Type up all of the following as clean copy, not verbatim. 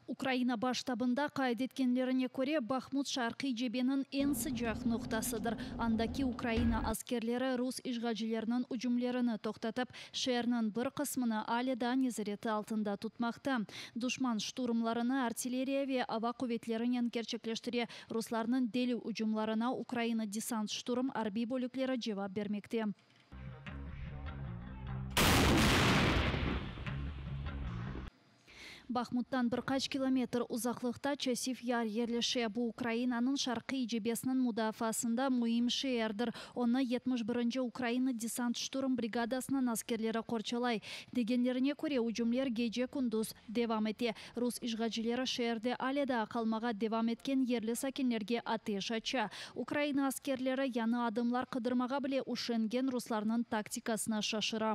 Ukraina Baş ştabında qayd etkenlerine köre, Bahmut şarqiy cebeniñ eñ sıcaq noqtasıdır. Andaki Ukraina askerleri rus işğalcileriniñ ücümlerini toqtatıp, şeerniñ bir qısmını ale daa nezareti altında tutmaqta. Duşman şturmlarını artilleriya ve ava quvetlerinen kerçekleştire. Ruslarnıñ deli ücümlarına Ukraina desant-şturm arbiy bölükleri cevap bermekte. Bahmuttan bir qaç kilometr uzaqlıqta Çasiv Yar yerleşe. Bu Ukrainanıñ şarqiy cebesiniñ mudafaasında müim şeerdir. Onı 71-nci Ukraina desant-şturm brigadasınıñ askerleri qorçalay. Degenlerine köre, ücümler gece-kündüz devam ete. Rus işğalcileri şeerde ale daa qalmağa devam etken yerli sakinlerge ateş aça. Ukraina askerleri yañı adımlar qıdırmağa bile üşengen ruslarnıñ taktikasına şaşıra.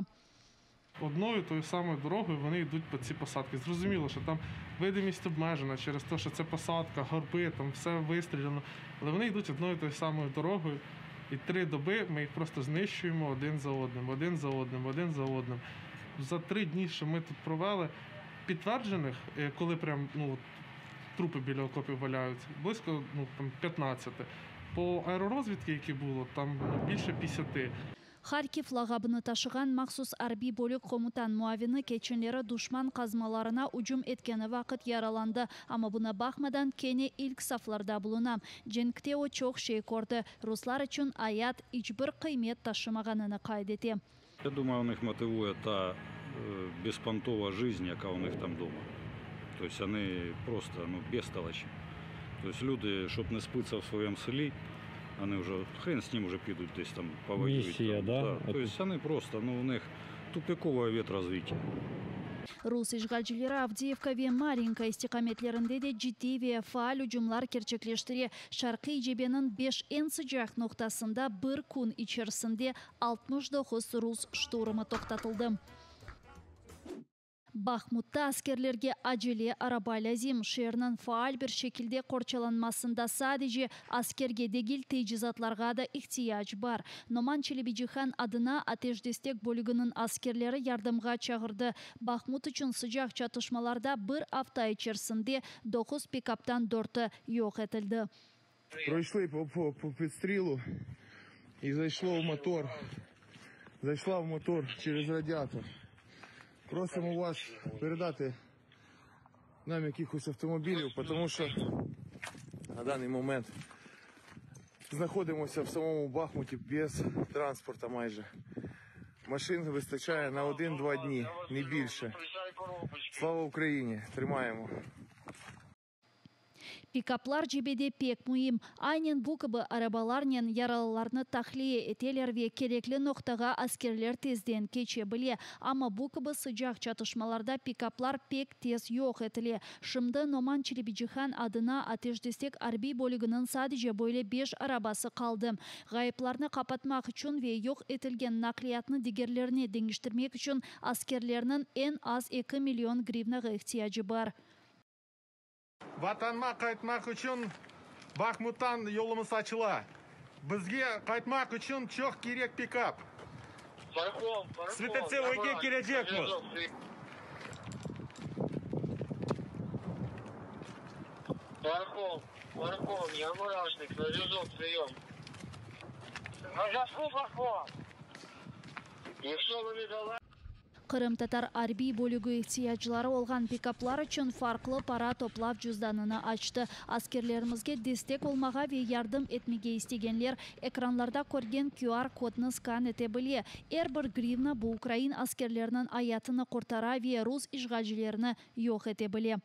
Одною тою самою дорогою вони йдуть по ці посадки. Зрозуміло, що там видимість обмежена через те, що це посадка, горби, там все вистріляно. Але вони йдуть одною тою самою дорогою. І 3 доби ми їх просто знищуємо один за одним, один за одним, один за одним. За 3 дні, що ми тут провели, підтверджених, коли прям, ну, трупи біля окопів валяються, близько, ну, там, 15. По аеророзвідці, які було, там, ну, більше 50. Харкив lağabını taşığan mahsus arbiy bölük komutan muavini keçenleri duşman qazmalarına ücüm etkeni vaqıt yaralandı. Amma buña baqmadan kene ilk saflarda buluna. Cenkte o çoq şey kördi. Ruslar içün ayat iç bir qıymet taşımağanını qayd ete. Я думаю, у них мотивує та безпонтова жизнь, яка у них там вдома. Тобто вони просто, ну, бестолочі. Тобто люди, щоб не спитися в своєму селі, вони вже, хрен з ним, вже підуть десь там повоюють. Місія, там, да? Да. Тобто вони просто, ну, у них тупиковий вид развития. Rus işğalcileri Avdiyevka ve Maryinka istiqametlerinde de ciddiy ve faal ücümlar kerçekleştire. Şarqiy cebeniñ 5 eñ sıcaq noqtasında bir kün içerisinde 69 rus şturmı toqtatıldı. Bahmutta askerlerge acele araba lâzim. Şeerniñ faal bir şekilde qorçalanmasında sadece askerge degil tecizatlarğa da ihtiyac bar. Noman Çelebicihan adına ateş destek bölüginiñ askerleri yardımğa çağırdı. Bahmut içün sıcaq çatışmalarda bir afta içerisinde 9 pikaptan 4-i yoq etildi. Пройшли по підстрілу і зайшло в мотор. Зайшла в мотор через радіатор. Просимо вас передати нам якихось автомобілів, тому що на даний момент знаходимося в самому Бахмуті без транспорту майже. Машин вистачає на 1-2 дні, не більше. Слава Україні! Тримаємо! Pikaplar cebede pek müim. Aynen bu kibi arabalarnen yaralılarnı tahliye eteler ve kerekli noqtağa askerler tezden keçe bile. Amma bu kibi sıcaq çatışmalarda pikaplar pek tez yoq etile. Şimdi Noman Çelebicihan adına ateş destek arbiy bölüginiñ sadece böyle 5 arabası qaldı. Ğayıplarnı qapatmaq içün ve yoq etilgen naqliyatnı digerlerine deñiştirmek içün askerlerniñ eñ az 2 million grivnağa ihtiyacı bar. Vatanıma qaytmaq içün Bahmuttan yolumız açıla. Bizge qaytmaq içün çoq kerek pikap. Svetotsevoyge kelecekmiz. Пархом, Пархом, я мурашник, на зв'язок, прийом. На зв'язку, Пархом. Якщо вони дали... Qırımtatar arbiy bölügi ihtiyacları olğan pikaplar içün farqlı para toplav cüzdanını açtı. Askerlerimizge destek olmağa ve yardım etmege istegenler ekranlarda körgen QR kodnı skan ete bile. Er bir grivna bu ukrain askerleriniñ ayatını qurtara ve rus işğalcilerini yoq ete bile.